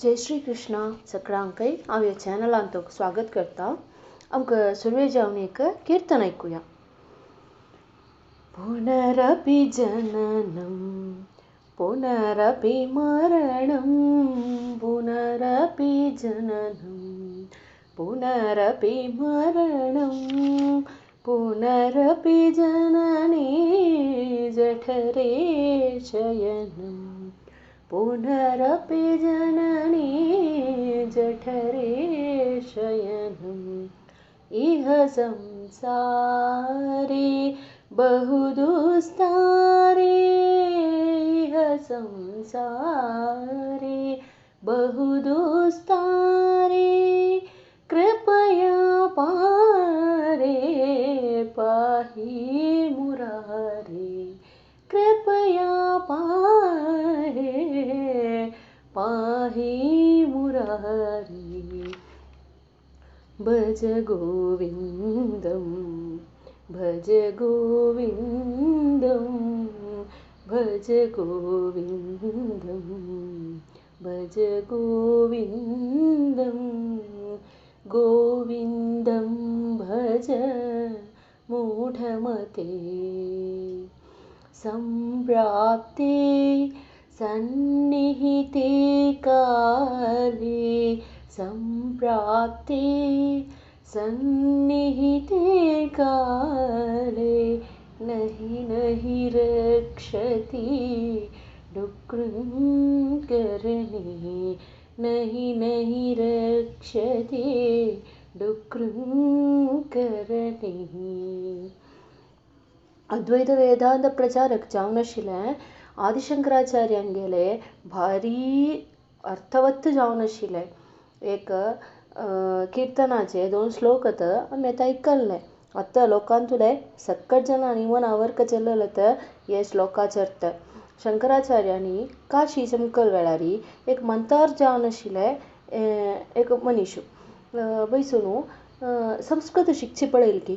जय श्री कृष्णा सगळ्यांकय हांव ह्या चॅनलांत स्वागत करता. आमकां सुरवे जावन एक कीर्तन आयकुया. पुनरपि जननम पुनरपि मरणम पुनरपि जननम पुनरपि मरणम पुनरपि जननी जठरे शयनम पुनरपि जननी जठरे शयनम इह संसारे बहुदुस्तारे इह संसारे बहुदुस्तारे कृपया पारे पाहि मुरारे कृपया पारे पाहि मुरारे. भज गोविंदं भज गोविंदं भज गोविंदं भज गोविंदं गोविंदं भज मूढमते. संप्राप्ते सन्निहिते काले संप्राप्ते सन्निहिते काले नहि नहि रक्षति डुकृङ्करणे नहि नहि रक्षति डुकृङ्करणे. अद्वैत वेदांत प्रचारक जावन आशिल्लें आदिशंकराचार्यांगेले भारी अर्थवत्त जावन आशिल्लें एक किर्तनाचे दोन श्लोक आमी आतां आयकल्ले. आतां लोकांतुले सक्कट जणांनी मनावर चलले तर हे श्लोकाचे अर्थ. शंकराचार्यांनी काशी चमकल वेळारी एक मंतार जावन आशिल्ले एक मनीस बैसून संस्कृत शिकची पळयली की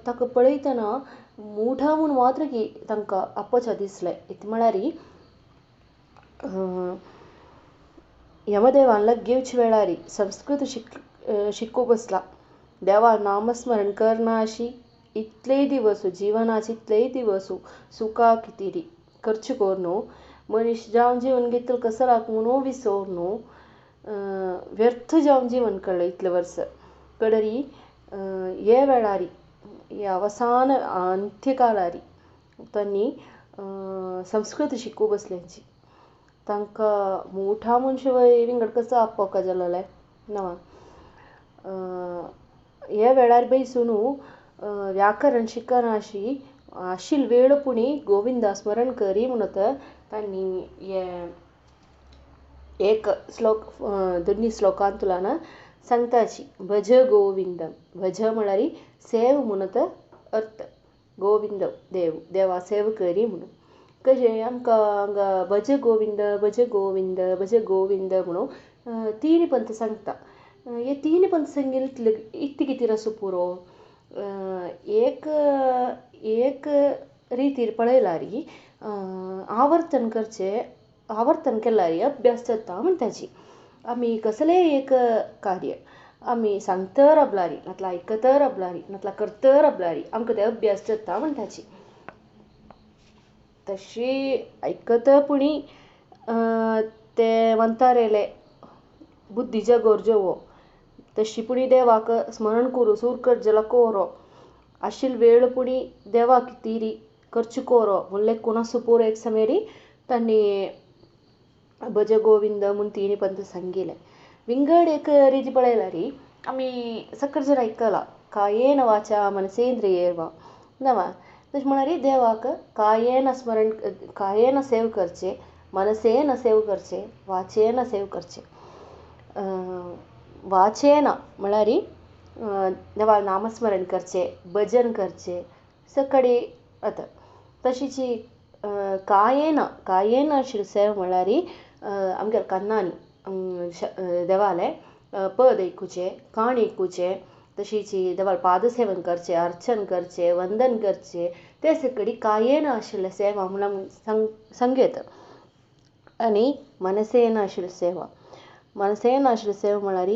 ताका पळयतना मुठा म्हूण मात्र की तांकां आपोवच्या दिसलें. इत म्हळ्यार यमदेवान लग घेवचे वेळार संस्कृत शिकू बसला देवा नामस्मरण करना अशी इतलेय दिवस जिवनाचे इतलेय दिवस सुखा कितें खर्च करून मनीस जावन जीवन घेतलो कसो म्हणून विसर व्यर्थ जावन जीवन काडलें इतले वर्स कडरी हे वेळार हे अवसान अंत्यकालारी तांणी संस्कृत शिकू बसल्यांची तांकां मोठा मनशां विंगड कसो आपोवका जालेलें ना. हे वेळार बैसून व्याकरण शिकना अशी आशिल वेळ पुणी गोविंदा स्मरण करी म्हणत तांणी हे एक श्लोक दोनी श्लोकांतल्यान सांगताची. भज गोविंदम भज म्हळ्यार सेव म्हणत अर्थ गोविंद देव देवा सेव करी म्हणून. कशें आमकां हांगा भज गोविंद भज गोविंद भज गोविंद म्हणून तीन पंथ सांगता. हे तीन पंथ सांगितले इतले इतलें कितें आसूं पुरो एक एक रितीर पळयल्यार आवर्तन करचें आवर्तन केल्यार अभ्यास जाता म्हणटाची. आमी कसलेंय एक कार्य आमी सांगत राबलारी नातल्यार आयकत राबलारी नातल्यार करत राबलारी आमकां तें अभ्यास जाता म्हणटाची. तशी आयकत पुणी ते म्हणटारेले बुद्धीच्या गरजो हो तशी पुणी देवाक स्मरण करू सूर करजेला कोरो आशिल वेळ पुणी देवाक तिरी खर्च कोरो म्हणलें कोणा पुरो एक समेरी तांणी भज गोविंद म्हूण तिणी पंथ सांगिलें. विंगड एक रिती पळयल्यार आमी सकट जण आयकलां कायेन वाचा मनसेंद्रियेर्वा नवा तशें म्हळ्यार देवाक कायेन स्मरण कायेन सेव करचें मनसेन सेव करचें वाचेन सेव करचें. वाचेन म्हळ्यार देवा नामस्मरण करचें भजन करचें सकाळी आतां. तशीच कायेन कायेन आशिल्लें सेव म्हळ्यार आमगे कान्नांनी देवालें पद आयकुचें काणी आयकुचें तशीच देवालें पादसेवन करचें अर्चन करचें वंदन करचें ते सगळी कायेन आशिल्लें सेवा म्हणून सांग सांगू येता. आनी मनसेन आशिल्ली सेवा. मनसेन आशिल्ली सेवा म्हळ्यार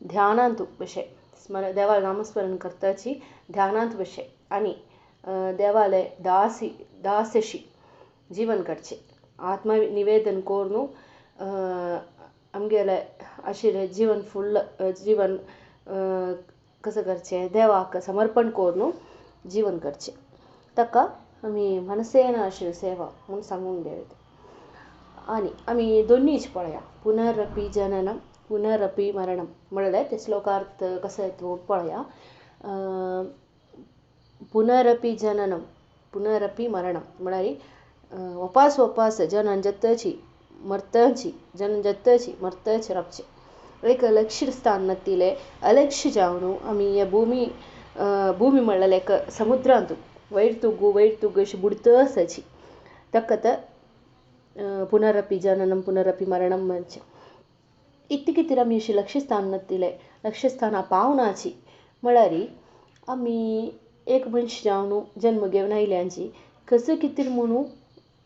ध्यानांतु बशे स्मरण देवालें नामस्मरण करताची ध्यानांत बशे आनी देवाले दासी दासशी जीवन काडचें आत्मनिवेदन करून आमगेलें आशिल्लें जिवन फुल्ल जिवन कसो करचें देवाक समर्पण करून जीवन करचें ताका आमी मनसेन आशिल्ली सेवा म्हूण सांगूंक गेले. आनी आमी दोनीच पळया पुनरपी जननम पुनरपी मरणम म्हणल्यार ते श्लोकार्थ कसो येता पळया. पुनरपी जननम पुनरपी मरणम म्हळ्यार ओपास ओपास जनन जातची मरतची जनन जातची मरतची रावचें एक लक्ष्य स्थान नातिलें अलक्ष्य जावन आमी हे भुमी भुमी म्हणल्यार एक समुद्रांत वयर तुगू वयर तुगू अशी बुडत आसाची ताका पुनरपी जननम पुनरपी मरणम म्हणचें. इतलें कितें आमी अशें लक्ष्यस्थान नातिलें लक्ष्यस्थाना पावनाची म्हळ्यार आमी एक मनश जावन जन्म घेवन आयल्यांची कसो कितें म्हणून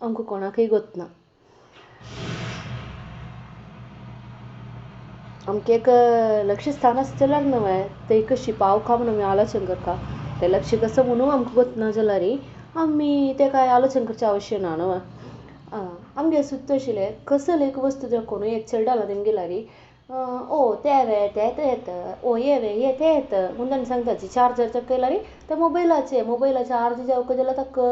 आमकां कोणाकय गोतना. आमकां एक लक्ष्यस्थान आसता जाल्यार न्हय थंय कशी पावका म्हणून आमी आलोचन करता तें लक्ष्य कसो म्हणून आमकां गोतना जाल्यार आमी तें कांय आलोचन करचें आवश्य ना न्हय. आमगे सुद्दां आशिल्लें कसलें एक वस्तू जर कोणूय एक चेडलो तेमगेल्यार ओ तें वे तें तें येता ओ ये वे ये तें येता म्हूण तांणी सांगता चार्जर चकयल्यार ते मोबायलाचे मोबायला चार्ज जावका जाल्यार ताका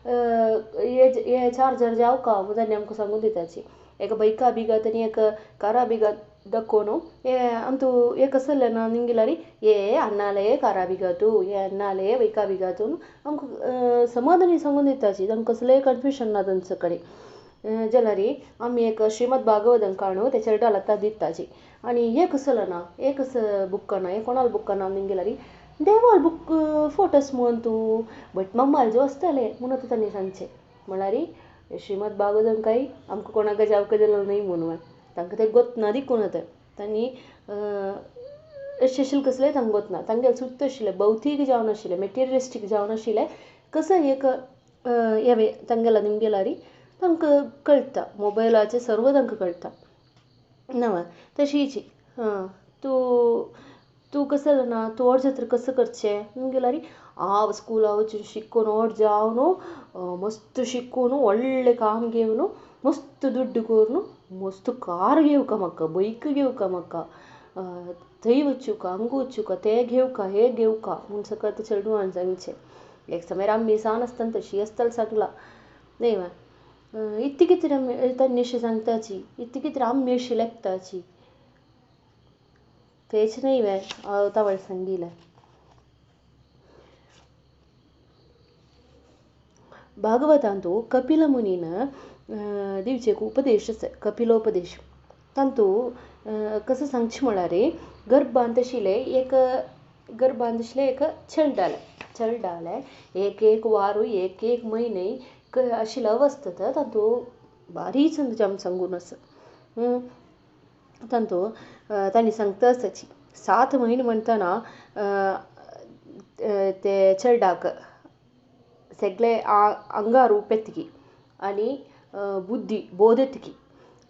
हे चार्जर जावका म्हूण तांणी आमकां सांगून दिताची. एका बायका बिगा तांणी एक कारा बिगा दाखोवन हे आमतू हे कसलें ना निमगेल्यार हे अन्नाले कारा बिगा तूं हे अन्नाले बायका बिगा तूं आमकां समाधानी सांगून दिताची. तांकां कसलेंय कन्फ्युजन ना तांचे कडेन. जाल्यार आमी एक श्रीमद भागवतम काडून ते चेरडा आतां दिताची. आनी हे कसलो ना हे कसो बुक ना हे कोणालो बुक ना निमगेल्यार देवाल बुक फोटोस म्हण तूं बट मम्माल जो आसताले म्हणून आतां तांणी सांगचें. म्हळ्यार श्रीमद भागवतम काय आमकां कोणाक जावक जालो न्हय म्हणून तांकां तें गोतना दिकून आतां तांणी अशें आशिल्लें कसलें तांकां गोतना तांगेलें सुद्दां आशिल्लें भौतीक जावन आशिल्लें मेटेरियलिस्टीक जावन आशिल्लें कसो एक हें तांगेलो निमगेल्यार तांकां कळटा मोबायलाचेर सर्व तांकां कळटा. ना तशीच तूं तूं कसो जाणा तूं व्हड जातकीर कसो करचें म्हणल्यार हांव स्कुला वचून शिकून व्हड जावन मस्त शिकून व्हडलें काम घेवन मस्त दुड्ड करून मस्त कार घेवका म्हाका बैक घेवका म्हाका थंय वचुका हांगा वचुका तें घेवका हें घेवका म्हूण सकत चेडवान सांगचें. एक समयार आमी सान आसतना तशी आसतालें सांगलां न्हय वा इतलें कितें आमी तांणी अशें सांगताची इतलें कितें आमी अशी लेखताची तेच न्हय वे हांव तावळ सांगिलें. भागवतांतु कपिल मुनीन दिवचे एक उपदेश आसा कपिलोपदेश. तांतू कसो सांगचें म्हळ्यार गर्भांत आशिल्लें एक गर्भांत आशिल्लें एक चेडलें चेडलें एक एक वारू एक एक म्हयने आशिल्ले अवस्था तातूंत बारीक आमकां सांगून आसा. तातूंत तांणी सांगता आसाची 7 म्हयने म्हणटना ते चेरडाक सगळे आंगार रूप येतकी आनी बुद्धी बोध येतकी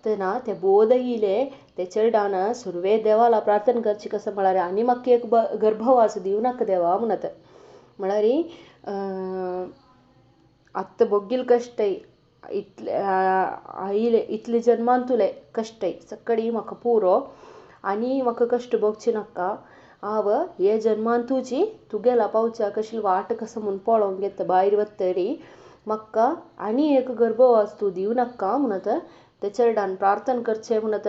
तेन्ना ते बोध येयले ते चेरडान सुरवे देवाला प्रार्थना करची कसो म्हळ्यार आनी म्हाका एक गर्भवास दिवं नाका देवा म्हणत. म्हळ्यार आतां बोगील कश्टय इतले आयले इतले जन्मांतुले कश्टय सकडी म्हाका पुरो आनी म्हाका कश्ट भोगचे नाका. हांव हे जन्मांतूची तुगेला पावच्याक अशी वाट कसो म्हूण पळोवंक येता भायर वतरी म्हाका आनी एक गर्भवास तूं दिवं नाका म्हणत ते चेरडान प्रार्थना करचें म्हणत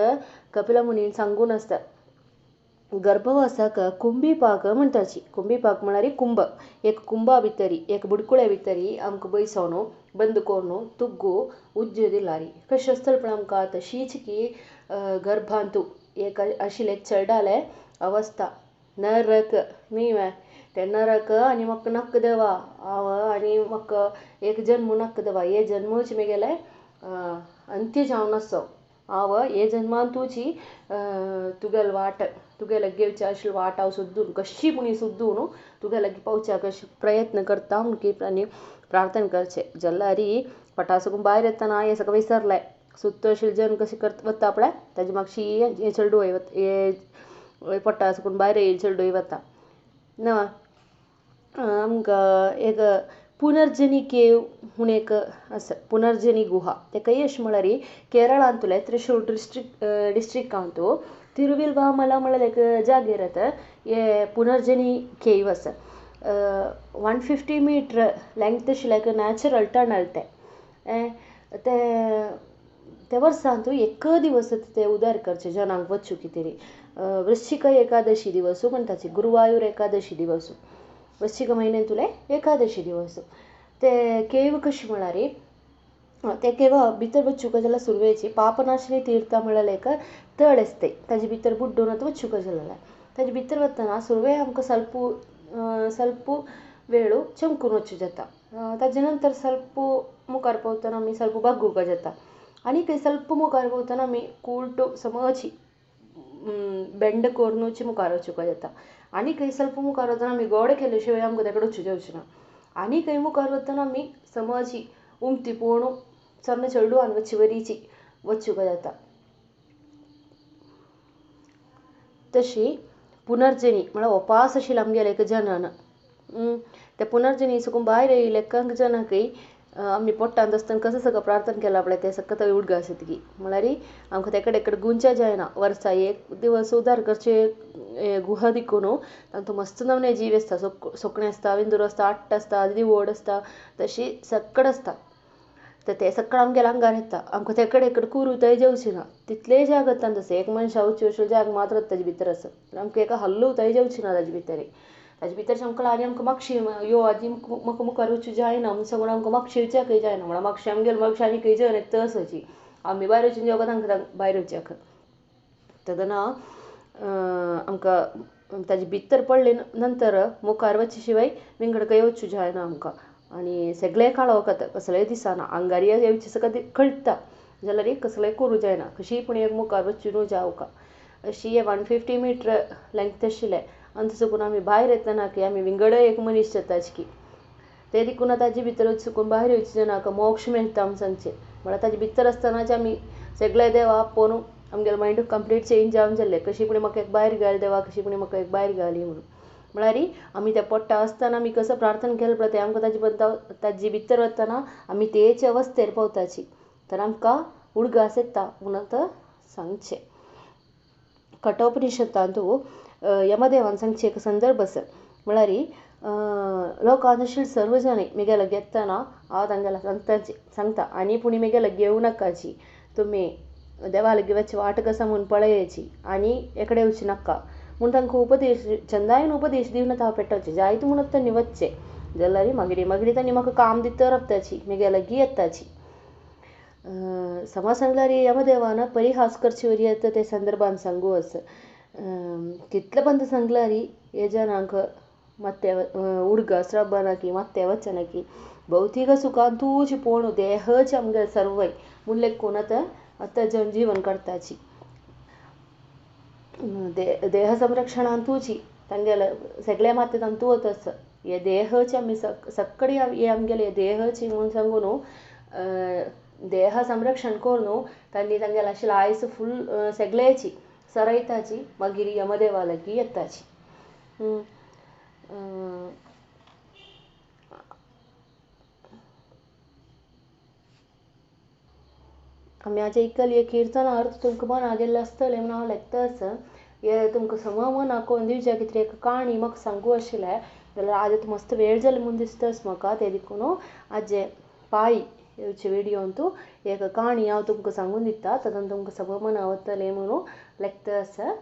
कपिल मुनीन सांगून आसता. गर्भवासाक कुंभी पाक म्हणटाची. कुंभी पाक म्हळ्यार कुंभ एक कुंभा भितरी एक बुडकुळे भितरी आमकां बैसोवन बंद करून तुग्गो उज्ज दिलारी कशें आसतलें पळय आमकां तशीच की गर्भांतू एक आशिल्लें एक चेरडालें अवस्था नरक न्ही वे तें नरक आनी म्हाका नाका देवा हांव आनी म्हाका एक जन्म नाका देवा हे जन्मूच म्हगेलें अंत्य जावन आसो हांव हे जन्मान तुजी तुगेले वाट तुगे लागीं घेवचे आशिल्ली वाट हांव सोदून कशी पुणी सोदून तुगे लागीं पावच्याक अशें प्रयत्न करता म्हणून आनी प्रार्थना करचें जाल्यार फटासकून भायर येतना हें सगळें विसरलें. सुत्तो आशिल्ले जन कशें करता वता पळय ताजे मागशी हें चेडूं हे पोटा साकून भायर येयले चेडूंय वता ना. आमकां एक पुनर्जनी केव म्हूण एक आसा, पुनर्जनी गुहा. तेकाय अशें म्हळ्यार केरळांतुले त्रिशूर डिस्ट्रिक्टांतू तिरुविल्वामला म्हळ्यार एक जागेर आतां हे पुनर्जनी केव आसा. 150 मीटर लेंथ आशिल्लें एक नॅचरल टनल तें. तें ते वर्सांतू एक दिवस ते उदार करचे जनांक वचूं कितें वृश्चिक एकादशी दिवसू म्हणटाची, गुरुवायूर एकादशी दिवसू, वृश्चिक म्हयन्यांतुले एकादशी दिवस. ते केव कशें म्हळ्यार ते केवा भितर वचूंक जाल्यार सुरवेची पापनाशिनी तीर्थ म्हळ्यार एक तळ आसता, ताजे भितर बुड्डून आतां वचूंक जाल्यार ताजे भितर वतना सुरवे आमकां ಸ್ವಲ್ಪ ಸ್ವಲ್ಪ ವೇಳು चमकून वचूं जाता. ताजे नंतर ಸ್ವಲ್ಪ मुखार पावतना आमी ಸ್ವಲ್ಪ बग्गूंक जाता आनी थंय ಸ್ವಲ್ಪ मुखार पावतना आमी कुल्टू समची बेंड करुनूच मुखार वचूंक जाता. आनी खंय ಸ್ವಲ್ಪ मुखार वतना आमी गोडे केले शिवाय आमकां तेकडे वचूं जावचें ना. आनी खंय मुखार वतना आमी समची उमथी पळोवन सन्न चेडूं आनी वच्चे वरीची वचूंक जाता. तशी पुनर्जनी म्हळ्यार उपास आशिल्लें आमगेलें एक जनन ते पुनर्जनी साकून भायर येयले एकांक जनाकय आमी पोटांत आसतना कसो सगळो प्रार्थना केला पळय तें सक्क थंय उडगास जातकी म्हळ्यार आमकां तेकडे एकडे गुंच्या जायना. वर्सा एक दिवस उदार करचे गुहा दिकून तातूंत मस्त नवने जीव आसता, सुकणें आसता, विंदूर आसता, आट्ट आसता, दिवड आसता, तशी सक्कड आसता. तर ते सक्कड आमगेल्या आंगार येता, आमकां तेकडे एकडे कुरूतय जेवचें ना तितलेय जागतान तशें एक मनशा वचूं अशें जाग मात्र ताजे भितर आसा. आमकां एका हल्लुताय जेवचें ना ताजे भितर. ताजे भितर आमकां आनी आमकां मागशी यो आजी म्हाका मुखार वचूं जायना म्हूण सांगून आमकां मागशी वच्याकय जायना. म्हळ्यार मागशी आमगेले मागशी आनी खंय जन येता तसोची आमी भायर वचून जेवता तांकां भायर वच्याक. तेन्ना आमकां ताजे भितर पडले नंतर मुखार वचे शिवाय विंगड खंय वचूं जायना आमकां. आनी सगळें काळोख वता, कसलेंय दिसना, आंगार येवचें सगळें कळटा जाल्यार कसलेंय करूं जायना, कशीय पूण एक मुखार वचून जावका. अशी 150 मीटर लेंथ आशिल्लें आनी चुकून आमी भायर येतना की आमी विंगड एक मनीस जाताच की ते देखून ताजे भितर चुकून भायर येवचें ना मोक्ष मेळटा म्हूण सांगचें. म्हळ्यार ताजे भितर आसतनाच आमी सगळे देवा आपोवन आमगेलें मायंड कंप्लीट चेंज जावन जाल्लें, कशी पूण म्हाका एक भायर घाल देवा, कशी पूण म्हाका एक भायर घाली म्हणून. म्हळ्यार आमी त्या पोट्टा आसतना आमी कसो प्रार्थना केलें पळय तें आमकां ताजे बद्दल ताजे भितर वतना आमी तेच अवस्थेर पावताची तर आमकां उडगास येता म्हूण आतां सांगचें. कठोपनिषदांतू यमदेवान सांगचें एक संदर्भ आसा. म्हळ्यार लोकांत आशिल्ले सर्व जाणी मेगेले घेतना हांव तांगेल्या सांगताची सांगता आनी पूण मेगेले घेवं नाकाची, तुमी देवा लागीं वचचे वाट कसा म्हूण पळयाची आनी एकडे वचूं नाका म्हूण तांकां उपदेश चंदायन उपदेश दिवन हांव पेटोवचें जायते म्हणून तांणी वचचें जाल्यार मागीर मागीर तांणी म्हाका काम दित रावताची मेगे लागीं येताची. समज सांगल्यार यमदेवान परिहास करचे वरी येता ते संदर्भान सांगू आसा. कितले पंत सांगल्यार हे जनांक मात्ते उडगास रावना की मात्ते वचना की भौतीक सुखांतूच पळोवन देहच आमगे सर्वय म्हूण लेखून आतां आतां जन जीवन काडटाची देह संरक्षणांतूच तांगेले सगळे मात्ते तांतू वता आसा. हे देहच आमी सक्कडी हे आमगेले देहच म्हूण सांगू न्हू देह संरक्षण करून तांणी तांगेले आशिल्लें आयस फूल सगळ्याची सरयताची मागीर यमदेवा लागीं येताची. आमी आज ऐकली किर्तना अर्थ तुमकां मना गेल्लें आसतलें म्हूण हांव लेखता आसा. हे तुमकां सम मना कोन्न दिवच्या कितें एक काणी म्हाका सांगू आशिल्लें जाल्यार आज आतां मस्त वेळ जालो म्हूण दिसता म्हाका तें देखून आजे पाळी येवचे विडियोंतू एक काणी हांव तुमकां सांगून दिता तातूंत तुमकां सगळो मना वतलें म्हणून लेखता आसा.